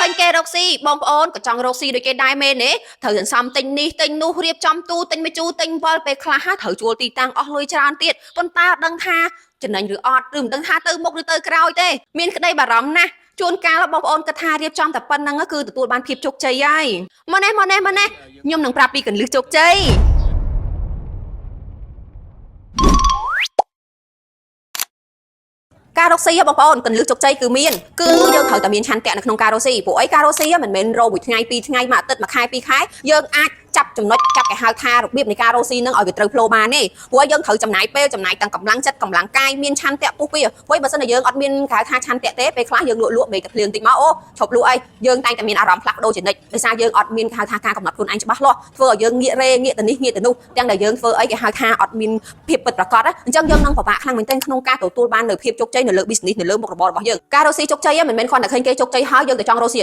ឃើញគេរកស៊ីបងប្អូនក៏ចង់រកស៊ីដូចគេដែរមែនទេត្រូវសន្សំទិញនេះទិញនោះរៀបចំទូទិញម្ជូរទិញវល់ពេលខ្លះហើយត្រូវជួលទីតាំងអស់លុយច្រើនទៀតប៉ុន្តែអត់ដឹងថាចំណេញឬអត់ឬមិនដឹងថាទៅមុខឬទៅក្រោយទេមានក្តីបារម្ភណាស់ជួនកាលបងប្អូនគិតថារៀបចំតែប៉ុណ្្នឹងគឺទទួលបានភាពជោគជ័យហើយមកនេះមកនេះមកនេះខ្ញុំនឹងប្រាប់ពីកន្លឹះជោគជ័យ ការរកស៊ីហ៎បងប្អូនកន្លឹះជោគជ័យគឺមានគឺយើងត្រូវតែមានឆន្ទៈនៅក្នុងការរកស៊ីព្រោះអីការរកស៊ីហ៎មិនមែនរកមួយថ្ងៃពីរថ្ងៃមួយអាទិត្យមួយខែពីរខែយើងអាចចាប់ចំណុចចាប់គេហៅថារបៀបនៃការរកស៊ីនឹងឲ្យវាត្រូវផ្លូវបានទេព្រោះយើងត្រូវចំណាយពេលចំណាយទាំងកម្លាំងចិត្តកម្លាំងកាយមានឆន្ទៈពុះពៀព្រោះបើសិនជាយើងអត់មានគេហៅថាឆន្ទៈទេពេលខ្លះយើងលក់លក់មេតែភ្លៀងតិចមកអូឈប់លក់អីយើងតែងតែមានអារម្មណ៍ផ្លាស់ប្ដូរជានិច្ចដោយសារយើងអត់មានគេហៅថាការកំណត់ខ្លួនឯងច្បាស់លាស់ធ្វើឲ្យយើងងាករេងាកទៅនេះងាកទៅនោះទាំងដែលយើងធ្វើអីគេហៅថាអត់មានភាពពិតប្រាកដអញ្ចឹងយើងនឹងពិបាកខ្លាំងមែនទែនក្នុងការទទួលបាននូវភាពជោគជ័យនៅលើ business នៅលើមុខរបររបស់យើងការរកស៊ីជោគជ័យមិនមែនគ្រាន់តែឃើញគេជោគជ័យហើយយើងទៅចង់រកស៊ី